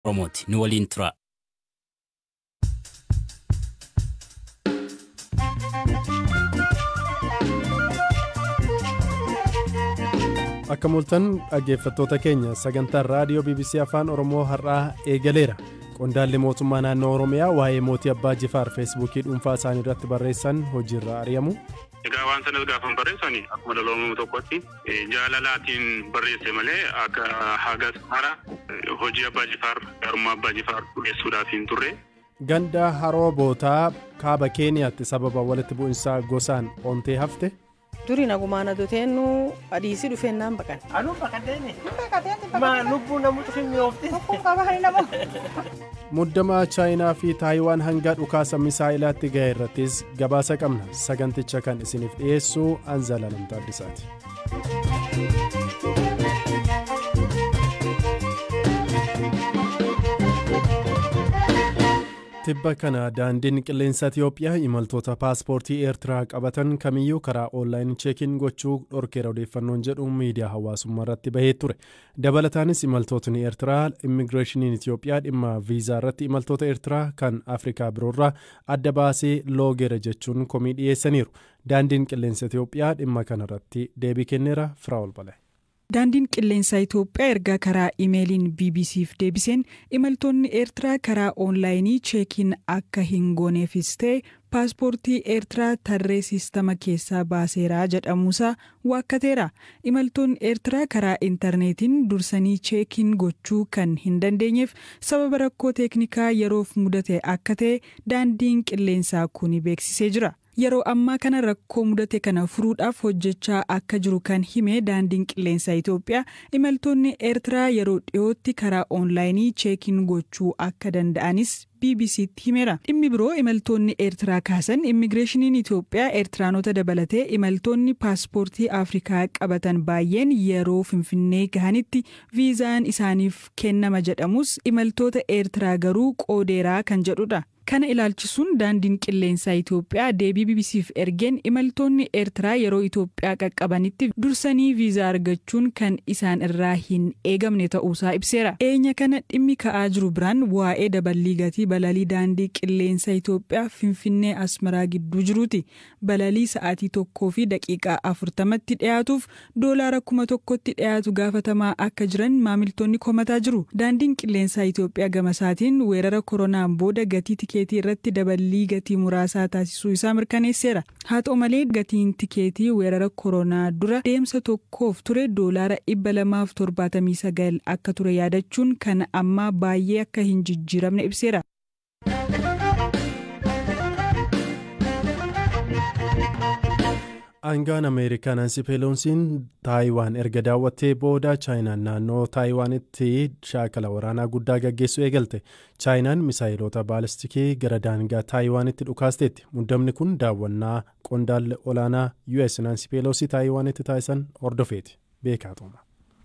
Oromooti. Nu waliin tura. Akka mul'atan dhaggeeffattoota keenya, sagantaan raadiyoo BBC Afaan Oromoo har'aa eegaleera. Qondaalli mootummaa naannoo Oromiyaa waa'ee mootii Abbaa Jifaar Feesbuukii dhuunfaa isaanii irratti barreessan hojiirra ari'amu. Egaa waan sanas gaafa barreessani akkuma dhala tokkotti jaalalaatiin barreesse malee akka hagas hara hojii Abbaa Jifaar, gaarummaa Abbaa Jifaar dhiyeessuudhaaf hin turre. Ganda Haroo Bootaa kaaba Keeniyaatti sababa walitti bu'insaa gosaan ontee hafte. Duri nagumaan adoteennu adiisii dhufeennaan baqan. Anuu baqateeni. Maa lubbuu namoota fi mi'oofti. Muddama Chaayinaa fi Taayiwaan hanga dhukaasa misaa'ilaatti gahe irrattis gabaasa qabna. Saganticha kan isiniif dhiyeessu Anzalaalam Taaddasaati. Tibba kana daandiin qilleensa Itiyoophiyaa imaltoota paaspoortii Eertiraa qabatan kamiyyuu karaa online check-in gochuu dhorkeera odeeffannoon jedhu miidiyaa hawaasummaa irratti bahee ture. Dabalataanis imaltootni Eertiraa immigireeshiniin Itiyoophiyaa dhimma viizaa irratti imaltoota Eertiraa kan Afrikaa biroorraa adda baasee loogeera jechuun komii dhiyeessaniiru. Daandiin qilleensa Itiyoophiyaa dhimma kanarratti deebii kenneera. Firaa'ol Balaa. Daandiin qilleensaa Itoophiyaa ergaa karaa imeeliin BBCf deebiseen imaltoonni Eertiraa karaa oonlaayinii check-in akka hin gooneefis ta'e paaspoortii Eertiraa tarree siistama keessaa baaseeraa jedhamuusaa waakkateera. Imaltoonni Eertiraa karaa intarneetiin dursanii check-in gochuu kan hin dandeenyeef sababa rakkoo teeknikaa yeroof mudate akka ta'e daandiin qilleensaa kun beeksisee jira. Yeroo ammaa kana rakkoo mudate kana furuudhaaf hojjechaa akka jiru kan hime daandiin qilleensaa Itoophiyaa, imaltoonni Eertiraa yeroo dhiyootti karaa oonlaayinii check-in gochuu akka danda'anis BBCtti himeera. Dhimmi biroo imaltoonni Eertiraa kaasan immigireeshiniin Itoophiyaa Eertiraanota dabalatee imaltoonni paaspoortii Afrikaa qabatan baay'een yeroo Finfinnee gahanitti viizaan isaaniif kennama jedhamus imaltoota Eertiraa garuu qoodeeraa kan jedhudha. Kana ilaalchisuun daandiin qilleensaa Itoophiyaa deebii BBCf ergeen imaltoonni Eertiraa yeroo Itoophiyaa qaqqabanitti dursanii viizaa argachuun kan isaan irraa hin eegamne ta'uusaa ibseera. Eenya kana dhimmi ka'aa jiru biraan waa'ee daballii gatii balalii daandii qilleensaa Itoophiyaa Finfinnee Asmaraa gidduu jiruuti. Balalii sa'aatii 1:40tti dhiyaatuuf doolaara 1000tti dhiyaatu gaafatamaa akka jiran maamiltoonni komataa jiru. Daandiin qilleensaa Itoophiyaa gama isaatiin weerara koronaan booda gatii tikeetii irratti daballii gatii muraasaa taasisuu isaa mirkaneesseera. Haa ta'u malee, gatiin tikeetii weerara koronaa dura deemsa tokkoof ture $279 akka ture yaadachuun kan ammaa baay'ee akka hin jijjiiramne ibseera. Aangaan Ameerikaa Naansi Peeloosiin Taayiwaan erga daawwattee booda Chaayinaan naannoo Taayiwaanitti shaakala waraanaa guddaa gaggeessuu eegalte. Chaayinaan misaayiloota baalistikii gara daangaa Taayiwaanitti dhukaasteetti. Muddamni kun daawwannaa qondaalli olaanaa US Naansi Peeloosii Taayiwaanitti taasisan hordofeeti. Beekaa Tuuma.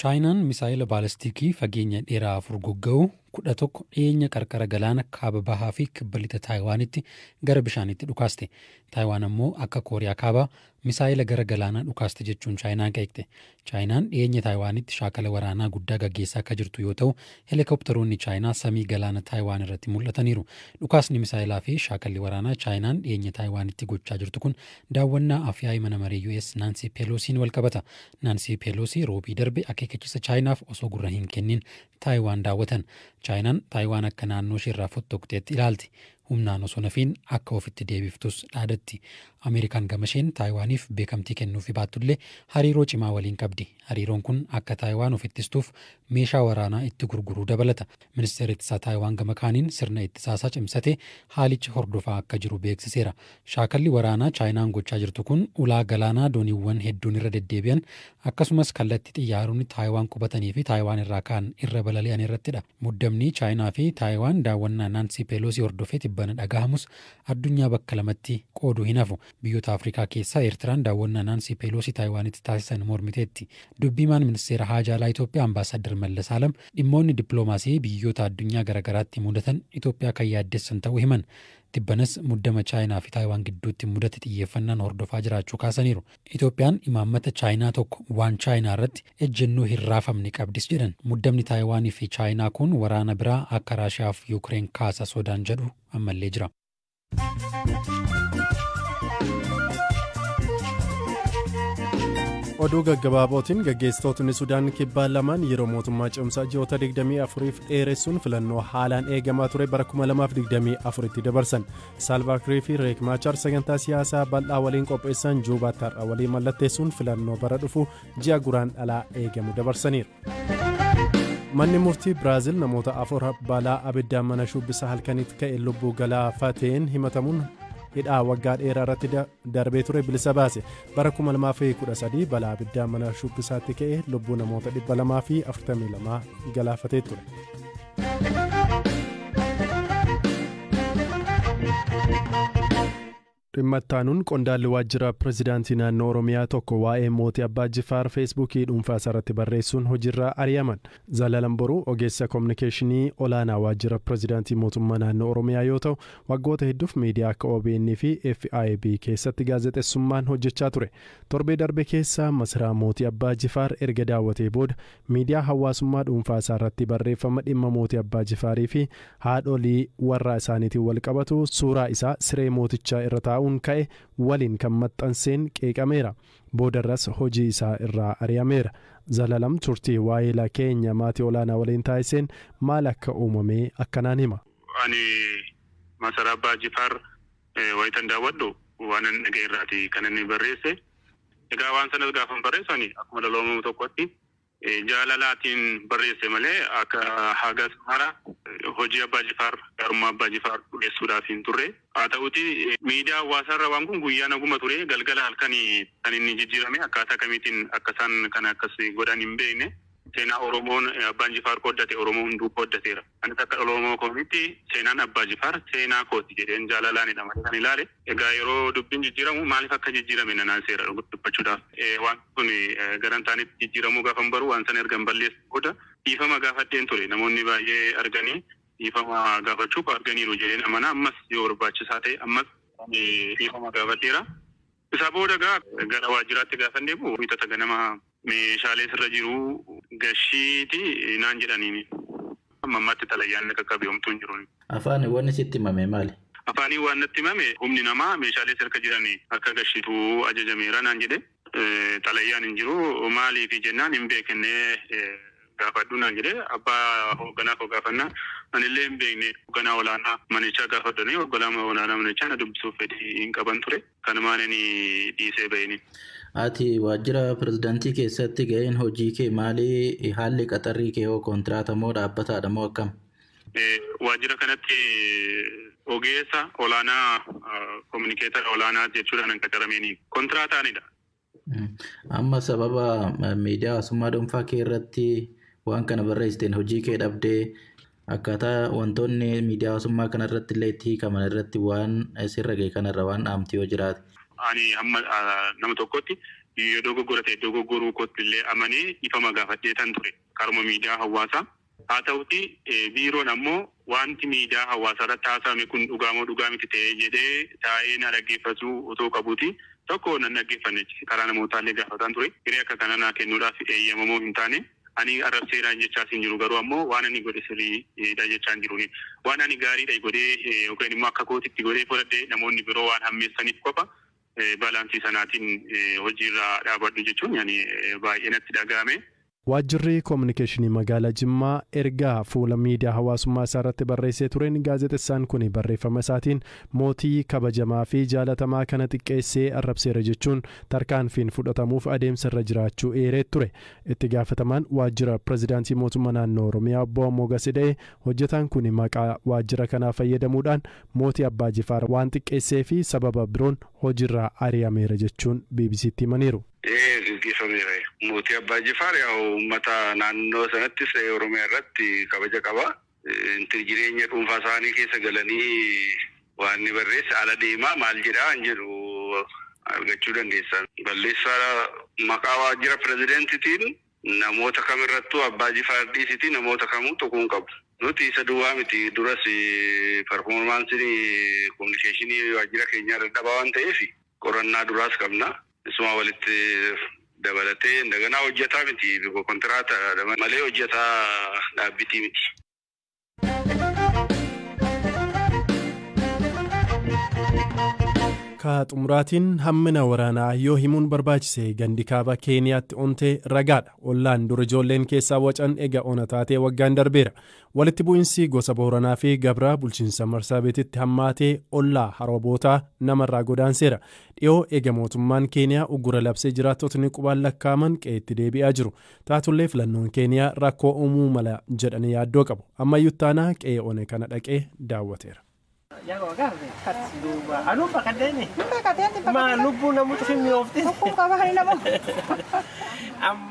Chaayinaan misaayila baalistikii fageenya dheeraa furgugga'u 11 dhiyeenya qarqara galaana kaaba bahaa fi kibba lixa Taayiwaanitti gara bishaaniitti dhukaaste. Taayiwaan ammoo akka Kooriyaa Kaabaa misaayila gara galaanaa dhukaaste jechuun Chaayinaa qeeqxe. Chaayinaan dhiyeenya Taayiwaanitti shaakala waraanaa guddaa gaggeessaa akka jirtu yoo ta'u, helikopteroonni Chaayinaa samii galaana Taayiwaan irratti mul'ataniiru. Dhukaasni misaayilaa fi shaakalli waraanaa Chaayinaan dhiyeenya Taayiwaanitti gochaa jirtu kun daawwannaa afyaa'ii mana maree US Naansi Peeloosiin wal qabata. Naansi Peeloosii Roobii darbe akeekkachiisa Chaayinaaf osoo gurra hin kennin Taayiwaan daawwatan. Chaayinaan Taayiwaan akka naannoo isheerraa fottoqxeetti ilaalti. Humnaan osoo nafiin akka ofitti deebiftus dhaadatti. Ameerikaan gama isheen Taayiwaaniif beekamtii kennuufi baattullee hariiroo cimaa waliin qabdi. Hariiroon kun akka Taayiwaan ofittistuuf meeshaa waraanaa itti gurguruu dabalata. Ministeerri ittisaa Taayiwaan gama kaaniin sirna ittisaasaa cimsatee haalicha hordofaa akka jiru beeksiseera. Shaakalli waraanaa Chaayinaan gochaa jirtu kun ulaa galaanaa dooniiwwan hedduun irra deddeebi'an, akkasumas kallattii xiyyaaronni Taayiwaan qubatanii fi Taayiwaan irraa ka'an irra balali'an irrattidha. Muddamni Chaayinaa fi Taayiwaan daawwannaa Naansii Peeloosii hordofee tibbana dhagahamus addunyaa bakka lamatti qooduu hin hafu. Biyyoota Afrikaa keessaa Eertiraan daawwannaa Naansii Peeloosii Taayiwaanitti taasisan mormiteetti. Dubbiimaan ministeera haajaa alaa Itoophiyaa Ambaasaddar Mallas Alam dhimmoonni dippiloomaasii biyyoota addunyaa garaagaraatti mudatan Itoophiyaa kan yaaddessan ta'uu himan. Tibbanas muddama Chaayinaa fi Taayiwaan gidduutti mudate xiyyeeffannaan hordofaa jiraachuu kaasaniiru. Itoophiyaan imaammata Chaayinaa tokko waan Chaayinaa irratti ejjennoo hin raafamne qabdis jedhan. Muddamni Taayiwaanii fi Chaayinaa kun waraana biraa akka Raashiyaa fi Yuukireen kaasa sodaan jedhu ammallee jira. Oduu gaggabaabootiin gaggeessitootni Sudaan kibbaa lamaan yeroo mootummaa cimsaa ji'oota 24f dheeressuun filannoo haalaan eegamaa ture bara 2024tti dabarsan. Saalvaa Kiir fi Riik Maachaar sagantaa siyaasaa bal'aa waliin qopheessan Juubaatti har'a waliin mallatteessuun filannoo bara dhufu ji'a Guraandhalaa eegamu dabarsaniiru. Manni murtii Biraazil namoota 4 balaa abiddaan mana shubbisa halkanitti ka'e lubbuu galaafateen himatamuun hidhaa waggaa dheeraa irratti darbee ture bilisa baase. Bara 2013 balaa abiddaa mana shubbisaatti ka'e lubbuu namoota 242 galaafatee ture. Dhimma itti aanuun qondaalli waajjira pirezidaantii naannoo Oromiyaa tokko waa'ee mootii Abbaa Jifaar Feesbuukii dhuunfaa isaarratti barreessuun hojiirraa ari'aman. Zalaalam Boruu ogeessa koominikeeshinii olaanaa waajjira pirezidaantii mootummaa naannoo Oromiyaa yoo ta'u, waggoota hedduuf miidiyaa akka OBN fi FIB keessatti gaazexeessummaan hojjechaa ture. Torbee darbe keessa masaraa mootii Abbaa Jifaar erga daawwatee booda miidiyaa hawaasummaa dhuunfaa isaarratti barreeffama dhimma mootii Abbaa Jifaarii fi haadholii warra isaaniitiin wal qabatu suuraa isaa siree mootichaa irra taa'uun ka'e waliin kan maxxanseen qeeqameera. Boodarras hojii isaa irraa ari'ameera. Zalaalam turtii waa'ee keenya maatii olaanaa waliin taasiseen maal akka uumame akkanaan hima. Ani masaraa Abbaa Jifaar wayitan daawwadhu waan inni dhagaye irraati kan inni barreesse. Egaa waan sanas gaafa barreessu ani akkuma dhala Oromoo tokkotti jaalalaatiin barreesse malee akka hagas mara hojii Abbaa Jifaar gaarummaa Abbaa Jifaar dhiyeessuudhaaf hin turre. Haa ta'uti miidiyaa hawaasaarra waan kun guyyaa naguma ture, galgala halkan kan inni jijjiirame akkaataa kamiitiin akka isaan kana akkas godhan hin beekne. Seenaa Oromoon Abbaan Jifaar qooddate Oromoo hunduu qooddateera. Anis akka dhala Oromoo kootiitti seenaan Abbaa Jifaar seenaa kooti jedheen jaalalaanidha malee kan ilaale. Egaa yeroo dubbiin jijjiiramu maaliif akka jijjiirame nanaan seera dubbachuudhaaf. Waan kun gara hin taanetti jijjiiramuu gaafa hin baru waan sana erga hin balleessu booda dhiifama gaafadheen ture. Namoonni baay'ee arganii dhiifama gaafachuuf arganiiru jedheen amana, ammas yoo barbaachisaa ta'e ammas dhiifama gaafadheera. Isa booda gara waajjiraatti gaafa deemu wiixata ganama meeshaalee sirra jiru gashiiti naan jedhaniini. Amma ammaatti xalayyaan qaqqabe homtuu hin jiru. Afaan wanni sitti himame maali? Afaanii waan natti himame humni namaa meeshaalee sirka jiran akka gashiitu ajajameera naan jedhe. Xalayyaan hin jiru maaliif jennaan hin beekne gaafadhu naan jedhe. Abbaa hoogganaa koo gaafannaa anillee hin beekne hoogganaa olaanaa manichaa gaafadhanii hoogganaa olaanaa manichaa na dubbisuuf fedhii hin qaban ture. Kanumaan inni dhiisee bahini. Ati waajjira pirezidaantii keessatti ga'een hojii kee maali? Haalli qaxarrii kee hoo kontiraata moo dhaabbataadha moo akkam? Waajjira kanatti ogeessa olaanaa kominikeetara olaanaa jechuudhaan kan qaxarameenii kontiraataanidha. Amma sababa miidiyaa hawaasummaa dhuunfaa kee irratti waan kana barreessiteen hojii kee dhabdee akkaataa wantoonni miidiyaa hawaasummaa kana irratti illee itti hiikaman irratti waan sirra ga'e kanarra waan dhaamti yoo jiraate. Ani hamma nama tokkotti yoo dogoggora ta'e dogoggoruu kootti illee amanee ifama gaafadhee tan ture karuma miidiyaa hawaasaa. Haa ta'uti biiroon ammoo wanti miidiyaa hawaasaa irratti haasa'ame kun dhugaa moo dhugaa miti ta'ee jedhee taa'ee na dhaggeeffatu otoo qabuuti. Tokko nan dhaggeeffanne karaa namootaallee gaafataan ture. Hiree akka kana naa kennuudhaaf eeyyamamoo hin taane. Ani arrabseeraan jechaas hin jiru, garuu ammoo waan ani godhe sirriidha jechaa hin jiru. Waan ani gaariidha godhee yookaan immoo akka kootitti godhee fudhadhee namoonni biroo waan hammeessaniif qofa baalaansii sanaatiin hojiirraa dhaabadhu jechuun baay'ee natti dhaga'ame. Waajjirri koominikeeshinii magaalaa Jimmaa ergaa fuula miidiyaa hawaasummaa isaa irratti barreessee tureen gaazexeessaan kun barreeffama isaatiin mootii kabajamaa fi jaalatamaa kana xiqqeessee arrabseera jechuun tarkaanfiin fudhatamuuf adeemsa irra jiraachuu eeree ture. Itti gaafatamaan waajjira pirezidaantii mootummaa naannoo Oromiyaa obbo Mogas Ida'ee hojjetaan kun maqaa waajjira kanaa fayyadamuudhaan mootii Abbaa Jifaar waan xiqqeessee fi sababa biroon hojiirraa ari'ameera jechuun BBCtti himaniiru. Gaggeeffameera. Mootii Abbaa Jifaar uummata naannoo sanattis Oromiyaa irratti kabaja qaba. Jireenya dhuunfaa isaanii keessa galanii waan inni barreesse ala deemaa maal jedhaa hin jedhu argachuu dandeessan. Balleessaa maqaa waajjira pirezidaantiitiin namoota kamirrattuu Abbaa Jifaar dhiisitii namoota kamuu tuquu hin qabu. Nuti isa duwwaa miti duras performanceiin communicationii waajjira keenyaa dadhabaa waan ta'eef qorannaa duraas qabna. Isuma walitti dabalatee indaganaa hojjetaa miti kontiraata malee hojjetaa dhaabbitii miti. Ka xumuraatiin hammina waraanaa yoo himuun barbaachise gandi kaaba Keeniyaatti ontee ragaadha. Ollaan dur ijoolleen keessaa wacan ega ona taatee waggaan darbeera. Walitti bu'insi gosa Booranaa fi Gabraa bulchiinsa Marsaabeetitti hammaatee ollaa harobootaa namarraa godaanseera. Dhiyoo ega mootummaan Keeniyaa uggura labsee jiraattotni qubaan lakkaa'aman qe'eetti deebi'aa jiru. Taatullee filannoon Keeniyaa rakkoo uumuu mala jedhanii yaaddoo qabu. Ammayyuu taanaa qe'ee one kana dhaqee daawwateera.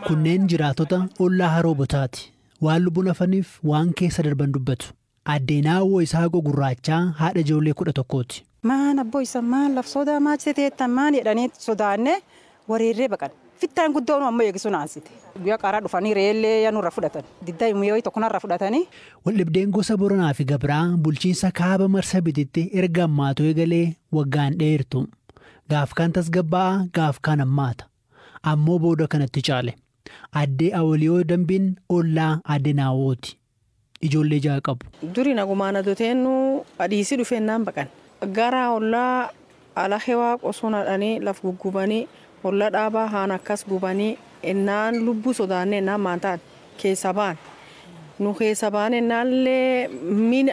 Kunneen jiraatota ollaa haroobotaati. Waan lubbuun hafaniif waan keessa darban dubbatu. Addeenaawwoo Isaaqoo Gurraachaa haadha ijoollee 11ti. Maan abboo isa maan laf sodaa maachite teettan maan jedhanii sodaannee wareerree baqan. Fittaan guddoon ammoo eegisu naasite. Guyyaa qaaraa dhufanii reellee yanurra fudhatan. Didda yoo tokkonarra fudhatanii. Waldhibdeen gosa Boranaa fi Gabraa bulchiinsa kaaba Marsabititti erga ammaatu eegalee waggaan dheertu. Gaaf kaan tasgabbaa'aa gaaf kaan hammaata. Ammoo booda kanatti caale. Addee Awoliyoo Dambiin ollaa Addee Naawwooti. Ijoollee ja'a qabu. Duri nagumaan adoteennu adiisii dhufeennaan baqan. Gara ollaa alahee waaqosoo nadhanii laf guggubanii olla dhaabaa haan akkas gubanii ennaan lubbuu sodaanne ennaan maan ta'an keessa ba'an. Nu keessa ba'an ennaallee min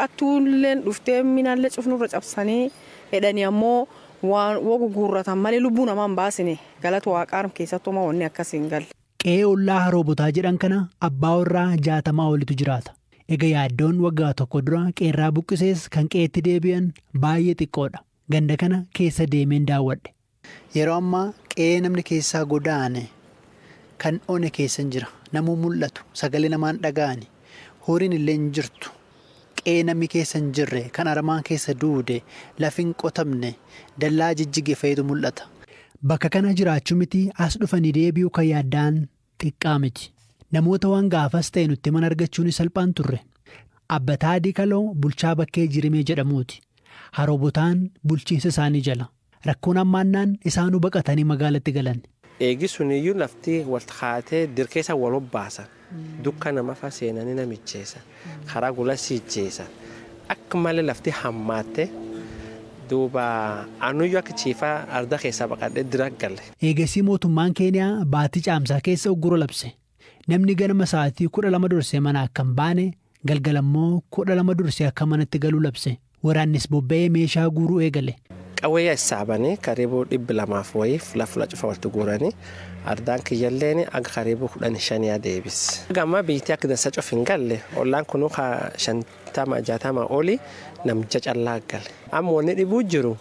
attuulleen dhuftee minallee cufnurra cabsanii jedhanii ammoo waan gugurratan malee lubbuu namaa hin baasine galata waaqaan keessattuu ma wanni akkas hin galle. Qe'ee ollaa haroobotaa jedhan kana abbaa warraa 60 olitu jiraata. Egaa yaaddoon waggaa tokko dura qeerraa buqqisees kan qe'eetti deebi'an baay'ee xiqqoodha. Ganda kana keessa deemeen daawwadhe. Yeroo ammaa qe'ee namni keessaa godaane kan one keessa hin jira. Namuu mul'atu sagalee namaan dhaga'ani. Horiin illee hin jirtu. Qe'ee namni keessa hin jirre kan aramaan keessa duude lafi hin qotamne dallaa jijjige fa'itu mul'ata. Bakka kana jiraachuu miti as dhufanii deebi'uu kan yaaddaan xiqqaa miti. Namoota waan gaafas ta'e nutti mana argachuun salphaan turre. Abbataa Adii Kaloo bulchaa bakkee Jirimee jedhamuuti. Haroobotaan bulchiinsa isaanii jala. Rakkoon ammaannaan isaanuu baqatanii magaalatti galan. Eegi suniyyuu lafti wal kaatee dirqeessa wal obbaasan. Dukka nama fa seenanii namicheessan. Karaa gula siijjeessan. Akka malee lafti hammaatte duuba anuyyuu akka chiifaa arda keessaa baqadhee dira galle. Eegasii mootummaan Keeniyaa baatii caamsaa keessa uggura labse. Namni ganama sa'aatii 12 dursee mana akka hin baane galgala immoo 12 dursee akka manatti galuu labse. Waraannis bobba'ee meeshaa guuruu eegale. Qawwee saabanii karibu 200 wayii fuula cufa walitti guuranii ardaan kiyyalleen akka karibu 15 deebis. Gamma biitti akka dansa cufa hin galle ollaan kunuu 50 60 olii namicha callaa gale. Amma wanni dhibuu jiru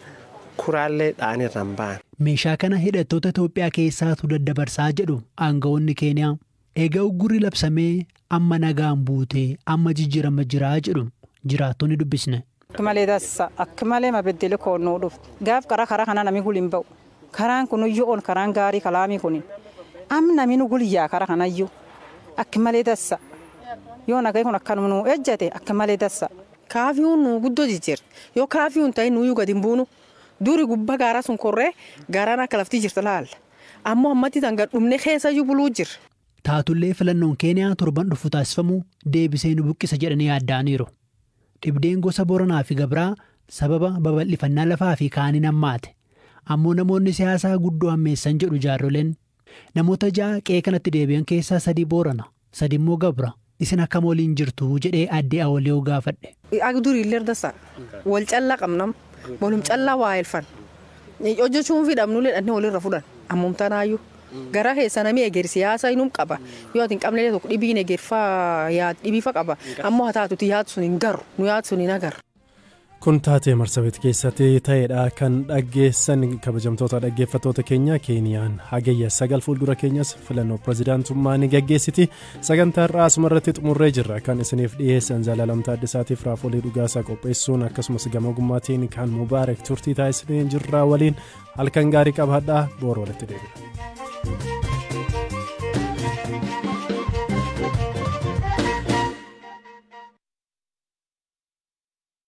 kuraallee dha'anii irraan ba'an. Meeshaa kana hidhattoota Itoophiyaa keessaatu daddabarsaa jedhu aangawoonni Keeniyaa. Egaa uggurri labsamee amma nagaan buutee amma jijjiirama jiraa jedhu jiraattonni dubbisne. Akka malee dassa akka malee mabeddele koonnoo dhufte gaaf qara karaa kana namni gul hin ba'u karaan kun iyyuu ol karaan gaarii kalaamii kun amma namni nu gulyaa karaa kanayyuu akka malee dassa yoo nagaa kun akkanuma nu ejjate akka malee dassa. Kaafiyuun nu guddoo jijjiirti yoo kaafiyuun ta'e nuyyuu gadi hin buunu duri gubbaa gaaraa sun korree gaaraan akka lafti jirti laalla ammoo ammatti tan gad dhumne keessayyuu buluu jirra. Taatullee filannoon Keeniyaa torban dhufu taasifamu deebisee nu buqqisa jedhanii yaadda'aniiru. Dhibdeen gosa Boranaa fi Gabraa sababa babal'ifannaa lafaa fi kaaniin hammaate. Ammoo namoonni siyaasaa guddoo hammeessan jedhu jaarroleen. Namoota 6 qe'ee kanatti deebi'an keessaa 3 Boorana, 3 immoo Gabra. Isin akkam waliin jirtu jedhee addee Awoliyoo gaafadhe. Akka durii illee dasa wal callaa qabnam walum callaa waa elfan. Hojjechuun fi dhabnullee dhandhee walirra fudhan ammum tanaayyuu. Gara keessa namni eger siyaasa inum qaba. Yoo ati hin qabne tokko dhibiin egerfaa yaad dhibiifa qaba. Ammoo haa taatuti yaad sun hin garu nu yaad sun hin agarru. Kun taatee Marsabit keessatti ta'edha kan dhaggeessan kabajamtoota dhaggeeffattoota keenya Keeniyaan hagayya 9 fuuldura keenyas filannoo pirezidaantummaa ni gaggeessiti. Sagantaa har'aa asuma irratti xumurree jirra. Kan isiniif dhiyeessan Zalaalam Taaddasaatiif Raafoolii Dhugaasaa qopheessuun akkasumas gama gummaatiin kan Mubaarak turtii taasisnee jirra waliin halkan gaarii qabaadhaa boru walitti deebina.